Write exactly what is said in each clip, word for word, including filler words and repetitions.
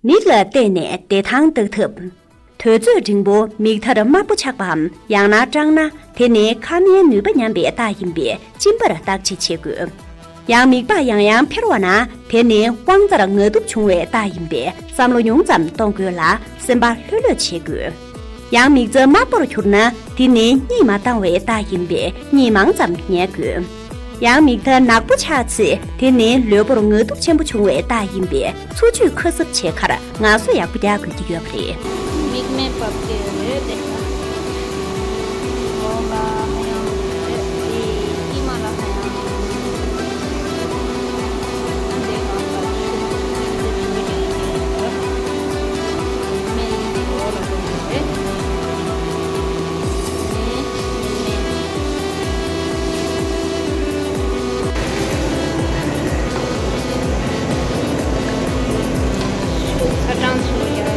མིག་ལ་བལྟས་ནས་བདེ་ཐང་བརྟག་ཐབས། དུས་ཚོད་འབྲིང་པོ་མིག་མཐར་དམར་པོ་ཆགས་པའམ་ཡང་ན་སྐྲངས་ན། དེ་ནི་ཁ་སྨན་ནུས་པ་ཉམས་པའི་རྟགས་ཡིན་པས་གཅིན་པར་བརྟག་དཔྱད་བྱེད་དགོས། ཡང་མིག་པགས་ཡང་ཡང་འཕེར་བ་ན། དེ་ནི་དབང་རྩར་ངལ་དུབ་བྱུང་བའི་རྟགས་ཡིན་པས་བསམ་བློ་ཉུང་ཙམ་གཏོང་དགོས་ལ། སེམས་པ་ལྷོད་ལྷོད་བྱེད་དགོས། ཡང་མིག་རྩ་དམར་པོར་གྱུར་ན། དེ་ནི་གཉིད་མ་བཏང་བའི་རྟགས་ཡིན་པས་གཉིད་མང་ཙམ་ཉལ་དགོས། ཡང་མིག་མཐའ་ནག་པོ་ཆགས་ཚེ། དེ་ནི་ལུས་པོར་ངལ་དུབ་ཆེན་པོ་བྱུང་བའི་རྟགས་ཡིན་པས་འཚོ་བཅུད་ཁ་གསབ་བྱེད་ཁར་ངལ་གསོ་ཡག་པོ་རྒྱག་དགོས་ཀྱི་ཡོད་པ་རེད། མིག་མེད་པ་སྐྱེ་རེད་དེ། འོ་ལ་ཧ་ཡང་། ཨེ། ཨེ། ཀྱེ་མ་ལ་ཧ་ཡང་། འདི་ང་ཚོ་ཆུ་ཆུ་ཆུ་ཆུ་ཆུ་ཆུ་ཆུ། མེ་འོ་ལ་ཧ་ཡང་རེད། མེ་མེ་མེ། ཆུ་ཚ་གྲང་ཆུ་ཡ།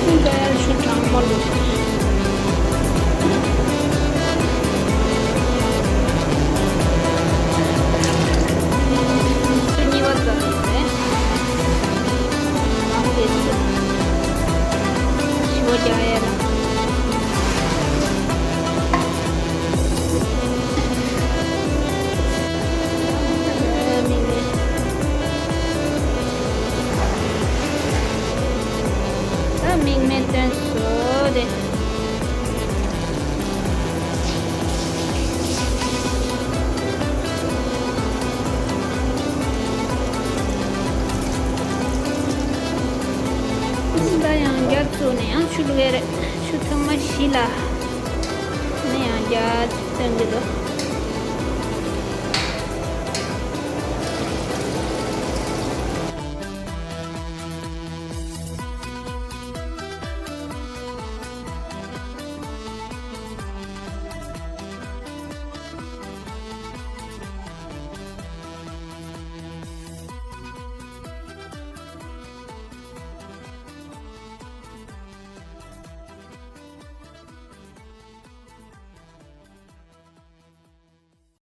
ཆུ་འདྲ་ཡ་ཆུ་གྲང་མོ་ལུགས། ཆུ་གཉིས་པ་ཙམ་རེད། མང་པོ་ཡོད་ཚུལ། ཞི་བ་རྒྱག་ཡ་ལ། ད་མིག་མེ་བཏོན་སོ་དེ། ད་ཡང་བསྐྱར་བཙུགས་ནས་ཡང་ཆུ་བླུག་ཡ་རེད། ཆུ་ཐེངས་མ་བཞི་ལ། ནས་ཡང་བསྐྱར་བཏོན་གྱི་འདུག